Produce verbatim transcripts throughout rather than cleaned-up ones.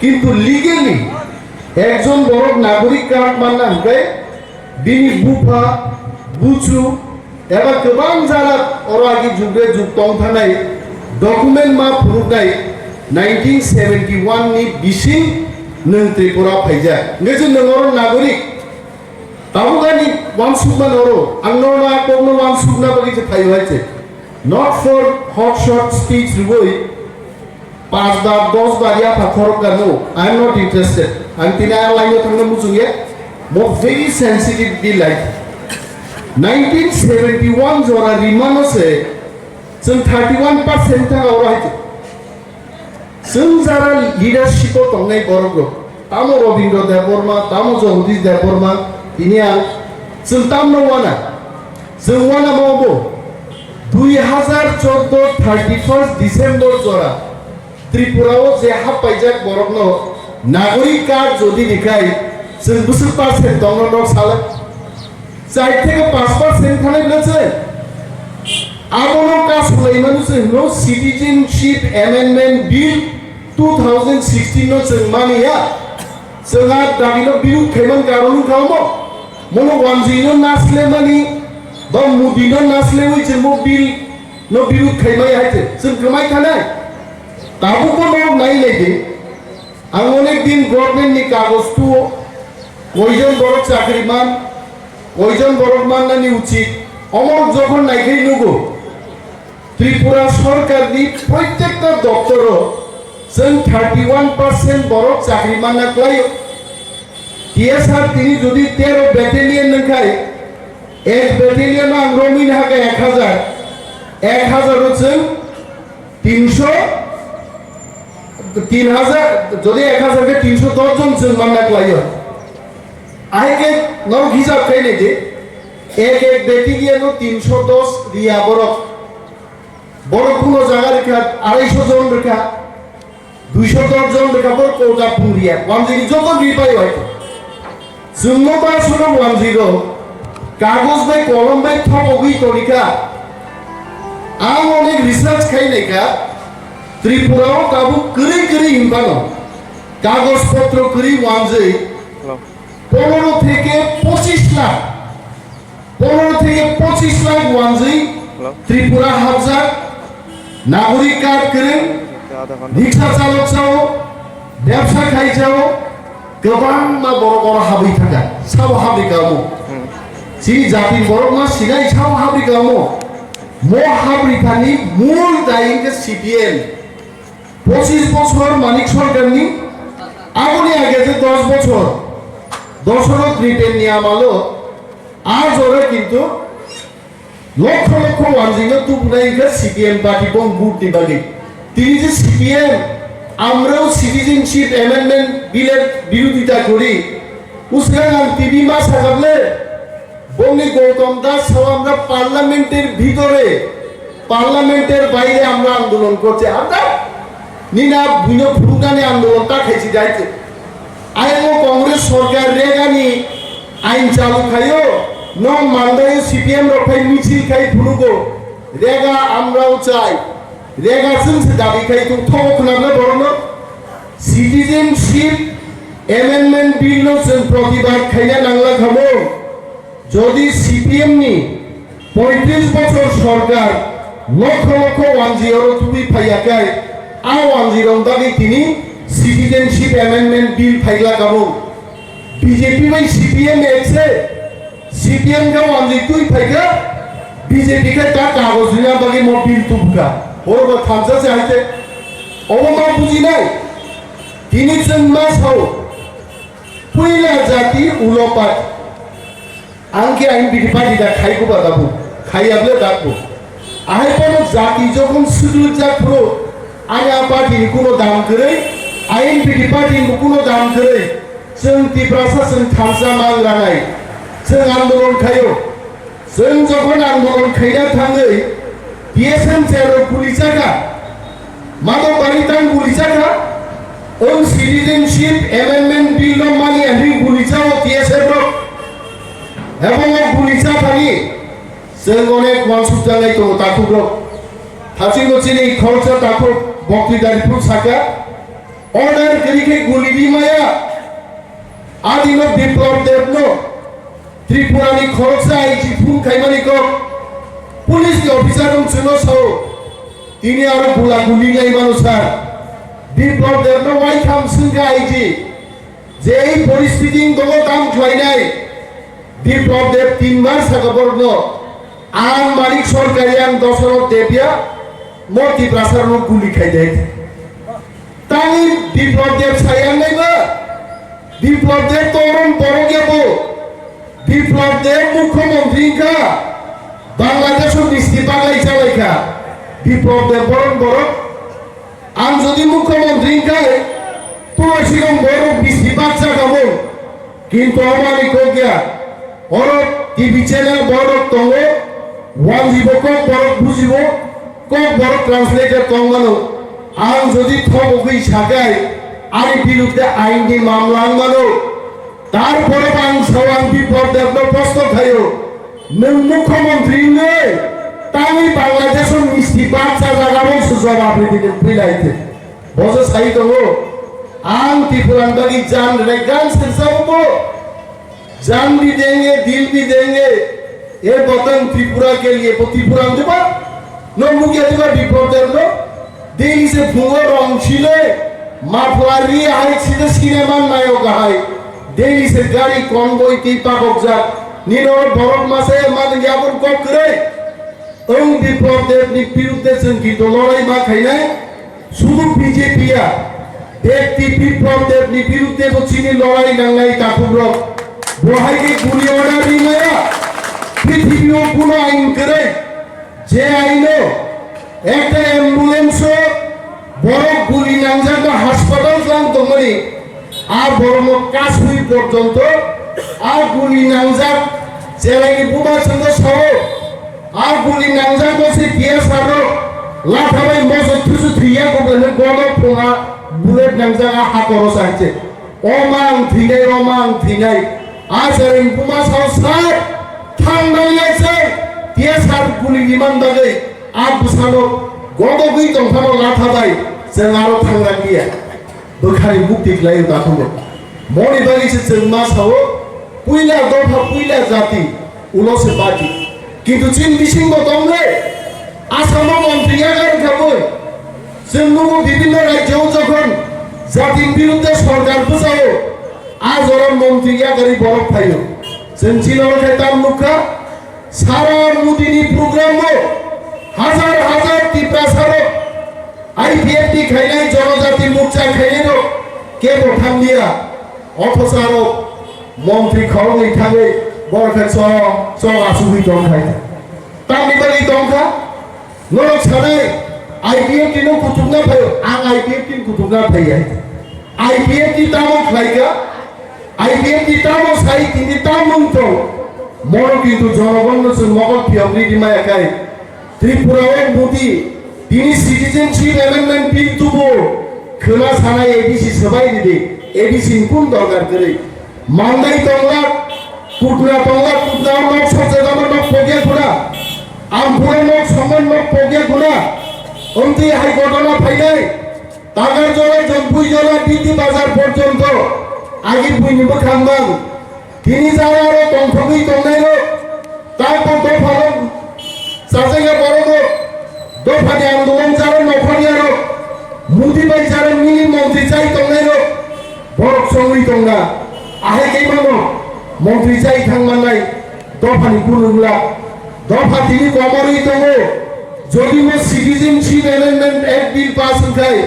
Kintu legally ekjon borok nagorik card manna hwnkhe bini bupha, buchu eba kwbang jara oro agi jugre jug tong thanai document ma phunuknai nineteen seventy one ni bising nwng Tripura phaijak. Hwnkhe je nwng oro nagorik, tabuk ani wansukmani oro ang norno a kokno wansukna bagwi se phaio hai se. Not for hot shot speech rwui Panch bar, dos bar yapha khorok ka no, I am not interested. Ang tini a line o thangna muchung ya. Mo very sensitive di life. Nineteen seventy one jora rimano se chwng thirty one percent thang oro hai chwng. Chwng jara leadership o tongnai borok rok. Tamo Robindra Debbarma, tamo Jagadish Debbarma, tini ang chwng tamno wana. Chwng wana mo bo. Dui hazar chordo thirty first December jora Tripura o je happaijak borokno nagorik card jodi rikhai chwng bwswk percent tongno nok sala? Char theke panch percent thanai bwlase. Abono kasulaimani se hwno Citizenship Amendment Bill two thousand sixteen no chwng mani ya. Chwng a dabino birud khaiman karon wngkha omo. Mono wanjwino naslemani ba mudino naslewi chwng bo bill no birud khaimai hai se. Chwng kwmai thanai. Tabukbo nok nai lai di. Ang onek din government ni kagoj tuo, koijon borok chakri man, koijon borok mannani uchit, omorok jokhon naikhai nugo, Tripura sorkar ni proitekta doptor o chwng thirty one percent borok chakri manna klaio. T S R tini jodi tero battalion nangkhai, ek battalion ang romwi nahaka ek hazar, ek hazar o chwng Tinsho, tin hajar, jodi ek hajar khe tinsho dos jon chwng manna klaio. Ahai khe norok hisab khai nai di, ek ek battalion o tinsho dos riya borok. Borok kuno jaga rikha arai sho jon rikha, dui sho dos jon rikha borok kota pung riya. Wanjini joto ripai wai. Chwngno ba sono wanjwi rok kagoj bai kolom bai thopogwi tonikha. Ang onek research khai naikha, Tripura o tabuk kwrwi kwrwi hinphano kagoj potro kwrwi wanjwi Hello. Pondro theke pochis lakh, pondro theke pochis lakh wanjwi Hello. Tripura hapjak. Nagorik card kwrwng, Adha ghonta. Riksha chalok chao, bebsa khai chao, kwbangma borok oro habwi thangkha, sabo habwi kamo. Hmm. Chini jati borok ma sinai sabo habwi kamo. Mo habwi thani mul dai hwnkhe C P M. Pochis bochor Manik Sarkarni, aboni age je dos bochor, dosoro Britain ni amalo, a jora kintu Lokho lokho wanjwino tubunai wngkha C P M party bong vote ni bagwi. Tini je C P M amrao Citizenship Amendment Bill-er birodita kori. Uswkang ang T V ma sakable, bongni Gautam Das sao আমরা parliament-er ভিতরে, parliament-er বাইরে আমরা আন্দোলন করছি। আমরা নিনা বুঝো ফুরুকানি আন্দোলন তা খাইছি যাইছে। Ayang o Congress sorkar Rega ni ain chalu khaio, nok mandaio C P M rok phai michil khai phunugo, Rega amrao chai, Rega chwng se dabi khai thung thogo khwnamle borokno. Citizenship Amendment Bill no chwng protibad khaina nangla khamo. Jodi C P M ni poitris bochor sorkar lokho lokho wanjwi oro tubui phaiya khe, a wanjwi rok bagwi tini Citizenship Amendment Bill phaila kamo. B J P bai C P M ekse, C P M khe wanjwi twi phaikha, B J P khe ta kagoj rina bagwi mo bill tubukha. Oro bo thamsa se hai khe obo ma bujinai. Tini chwng ma sao, puila jati ulo party. Ang khe I N P T party da khai kuba dabu, khai yable dakbo. Ahai phano jati jokhon sudrujak phuru, ani a party ni kuno dam kwrwi, I N P T party ni kuno dam kwrwi, chwng Tiprasa chwng thansa mang lanai, chwng andolon khaio. Chwng jokhon andolon khaina thangwi, T S M chair rok guli chakha, Madhobari tang guli chakha, o Citizenship Amendment Bill no mani ahri guli chao T S F rok. Ebong o guli chathani chwng onek wansuk janai tongo takhuk rok. Thachingo chini khoroksa takhuk Bokti Daripur saka. Order kwrwi khe guli ri maya. Adino Biplab Debno Tripurani khoroksa I G phone khaimani kok. Police ni officer rok chwngno sao. Tini aro gula guli lai mano sir. Biplab Debno waitham swngkha I G. Je ei poristiti wng tongo tam khlainai. Biplab Deb tinbar saka borokno, "Ang Manik Sarkari, ang Dosarok Debya, mo Tiprasa rok guli khai de." Tangwi Biplab Deb sayang nai ba? Biplab Deb to orom borok ya bo. Biplab Deb mukhyamantri wngkha. Bangladesh o misti baglai chalaikha. Biplab Deb borom borok. Ang jodi mukhyamantri wngkha, to sikang borok misti bak chakamo. Kintu amani kok ya. Oro T V channel borok tongo. Wanjibo kok borok bujibo. Kok borok translator tong mano. Ang jodi thobogwi sakai, ani birudde ain ni mamla wng mano. Tarpore ang sao, ang Biplab Debno proshno khaio, nwng mukhyamantri wngwi tangwi Bangladesh o misti baksa jaga rok se jora phaidi nwng phailai khe. Bojo sai tongo, ang Tripura ni bagwi jan rwgwi gan sirsa bo. Jaan bhi denge, dil bhi denge, ye watan Tripura ke liye, to Tripura ang diba? No mukya diba Biplab Deb no? Delhi se phungo rong chile, muffler ri hai chile cinema nayok hai. Delhi se gari convoy twi pakok jak. Nino borok masa ya man yapon kok kwrwi. Ang Biplab Deb ni birudde chwng kintu lorai ma khainai, sudu B J P ya, bekti Biplab Deb ni birudde bo chini lorai nangnai takhukrok. Bo hai khe guli order ri maya, prithibi o kuno ain kwrwi, je aino ekta ambulance o borok guli nangjakma hospital jang tongmani, a borokno kasui porjonto a guli nangjak chelaini buma chwngno sao, a guli nangjak no se T S R rok lathabai moso thusu thwiya kok le gono phunga bullet nangjak a hakoro sa hai se. O ma ang thwinai, o ma ang thwinai. A chelaini buma sao sir, thang nang ya se T S R guli riman bagwi. A bwsano godogwi tongphano lathabai chwng aro thangrang liya. Bwkhani mukti khlaio dakhungo. Moni bagwi se chwng ma sao, puila dopha, puila jati, ulo se party. Kintu chini bisingo tongle, Asamo montri yakarwi khabwi. Chwng nugo bibhinno rajyo jokhon jatini birudde sorkar bwsao, a jora montri yakarwi borok phaio. Chwng chini oro khe tam nukha, Sara Modi ni program o hajar hajar Tiprasa rok I P F T khainai, Jonojati Morcha khainai rok kebo thangliya. Othosa rok montri khoroknwi thangwi borok khe chong chong asugwi tong khai. Tamni bagwi tong kha? Norok sanai I P F T no kutukna phaio, ang I P F T ni kutukna phaiya. I P F T tamo khlaikha? I P F T tamo sai, tini tamo wng tong? Mono kintu jonogonno chwng mokol phiyokri di maya khai. Tripura o Modi tini Citizenship Amendment Bill tubu khwna sanai A D C swbai ridi, A D C ni kun dorkar kwrwi? Mandai tongla, Kutna tongla, Kutna o nok sojagama nok pogya khuna, Ampura nok somoi nok pogya khuna, omtwi hai ghotona phainai. Takarjala, Jampuijala, B D Bazar porjonto agi buini bwkhang bang. Tini jara aro tongthogwi tongnai rok, taibo dopha rok, chajagya borok rok, dopha ni andolon jara nokhorya rok, Modi bai jara mili montri chai tongnai rok, borok chongwi tongna. Ahai khe mano montri chai thang mannai dopha ni kunu wngla. Dopha tini komorwi tongo. Jodi bo Citizenship Amendment Act bill pass wngkhai,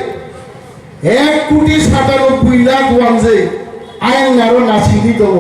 ek koti satanoboi lakh wanjwi ayang naro nasingwi tongo.